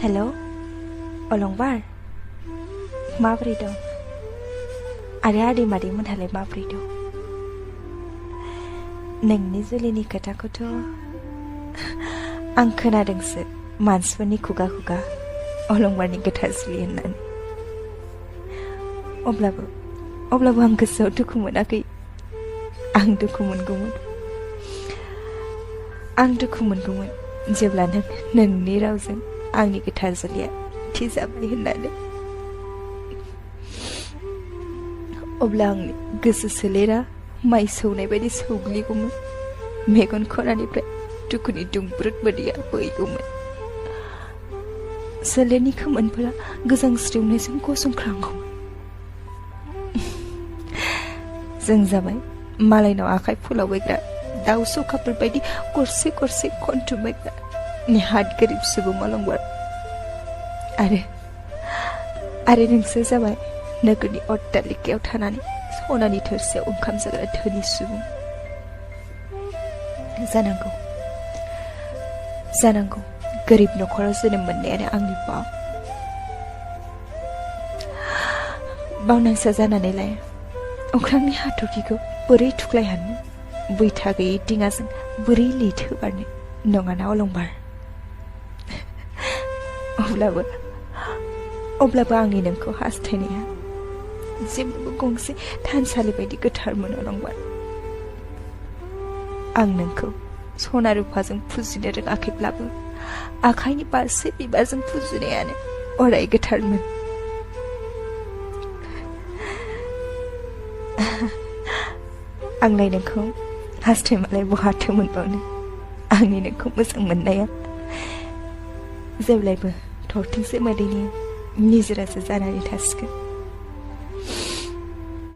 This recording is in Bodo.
हेलौ अलंबार माबोरै दं आरो आदै मादै मोनहालाय माबोरै दं नोंनि जुलिनि खोथाखौथ' आं खोनादोंसो मानसिफोरनि खुगा खुगा अलंबारनि गोथार जुलि होननानै अब्लाबो आं गोसोआव दुखु मोनाखै आं दुखु मोनगौमोन जेब्ला नोंनि रावजों आंनि गोथार जुलिया थि जाबाय होननानै अब्ला आंनि गोसो सोलेरा माइ सौनाय बायदि सौग्लिगौमोन मेगन खनानिफ्राय दुखुनि दुंब्रुद मोदैया बोहैगौमोन सोलेरनि खोमोनफोरा गोजांस्रिवनायजों गसंख्रांगौमोन जों जाबाय मालायनाव आखाइ फुलावबायग्रा दाउ सखाफोर बायदि गरसे गरसे खनथुमबायग्रा नेहाद गोरिब सुबुं अलंबार आरो नोंसोर जाबाय नोगोरनि अट्टालिकायाव थानानै सनानि थोरसियाव ओंखाम जाग्रा धोनि सुबुं जानांगौ गोरिब नखराव जोनोम मोननायानो आंनि बावनांसा जानानैलाय अख्रांनि हाथरखिखौ बोरै थुख्लायहानो बैथा गैयै दिङाजों बोरै लैथो बारनो नङाना अलंबार अब्लाबो आंनि नोंखौ हास्थायनाया जेब्लाबो गंसे थानसालि बायदि गोथारमोन अलंबार आं नोंखौ सना रुफाजों फुजिनो रोङाखैब्लाबो आखाइनि बारसे बिबारजों फुजिनायानो अराय गोथारमोन आंलाय नोंखौ हास्थायमालाय बहाथो मोनबावनो आंनि नोंखौ मोजां मोननाया जेब्लायबो थरथिंसे मोदैनि निजोरासो जानानै थासिगोन